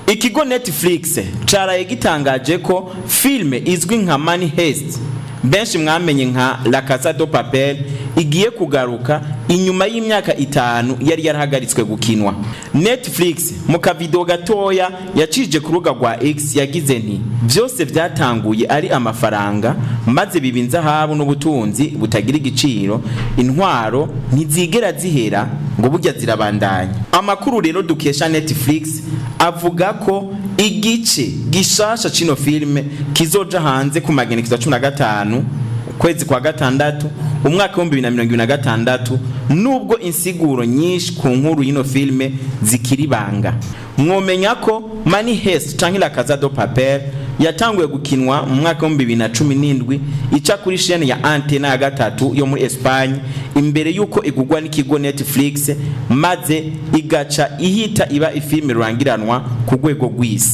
Ikigo Netflix caraye gitangaje ko filme izwi nka Money Heist, benshi mwamenye nka La Casa de Papel, igiye kugaruka inyuma y'imyaka 5 yari yarahagaritswe gukinwa. Netflix mu kavideo gatoya yacije ku rubuga rwa X yagize nti: "Byose byatanguye ari amafaranga, maze biba inzahabu n'ubutunzi butagira igiciro. Intwaro ntizigera zihera, ngo burya zirabandanya." Amakuru rero dukesha Netflix avuga ko igice gishasha cino filme kizoja hanze ku magenekezo ya 15 ukwezi kwa gatandatu umwaka wa 2026, nubwo insiguro nyinshi ku nkuru y'ino filme zikiri ibanga. Mwomenya ko Money Heist canke La Casa de Papel yatanguye gukinwa mu mwaka wa 2017, ica kuri chaîne ya Antena ya gatatu yo muri Espagne, imbere yuko igugwa n'ikigo Netflix, maze igaca ihita iba ifilme rurangiranwa ku rwego rw'isi.